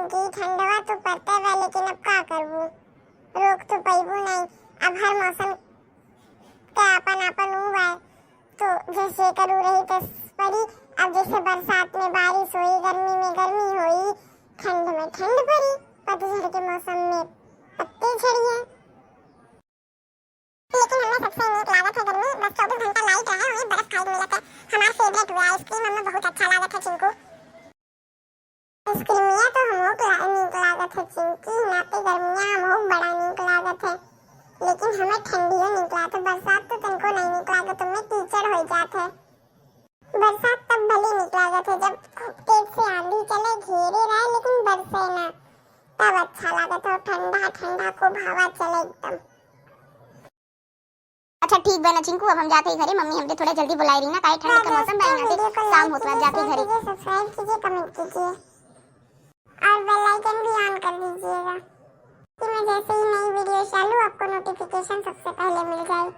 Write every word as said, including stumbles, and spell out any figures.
कि ठंडवा तो पड़ते बा, लेकिन अब का करबू, रोक तो पैबू नहीं। अब हर मौसम के आपन आपन ऊ बा, तो जैसे करू रही तस पड़ी। अब जैसे बरसात में बारिश होई, गर्मी में गर्मी होई, ठंड में ठंड पड़ी, पतझड़ के मौसम में पत्ते झड़िए। लेकिन हमें सबसे नीक लागत है गर्मी, बस चौबीस घंटा लाइट रहे, वही बर्फ खाए मिलत है। हमार फेवरेट हुआ आइसक्रीम, हमें बहुत अच्छा लागत है चिंकू। आइसक्रीमिया तो हमहू के ला-, नीक लागत है चिंकी, नाते गर्मिया हमहू बड़ा नीक लागत है, लेकिन हमें ठंडियो नीक लागत है। बरसात तो तनको नहीं नीक लागत, ओमे कीचड़ हो जात है। बरसात तब भले नीक लागत है जब खूब तेज से आंधी चले, घेरे रहे, लेकिन बरसे ना, तब अच्छा लागत है। ठंडा ठंडा खूब हवा चले एकदम। अच्छा ठीक बा ना चिंकू, अब हम जाते ही घरे, मम्मी हमके थोड़ा जल्दी बुलाई रही ना, काहे ठंड का मौसम बा, यहाँ से शाम होत बा, जाते ही घरे। सब्सक्राइब कीजिए, कमेंट कीजिए और बेल आइकन भी ऑन कर दीजिएगा, कि मैं जैसे ही नई वीडियो डालूँ आपको नोटिफिकेशन सबसे पहले मिल जाए।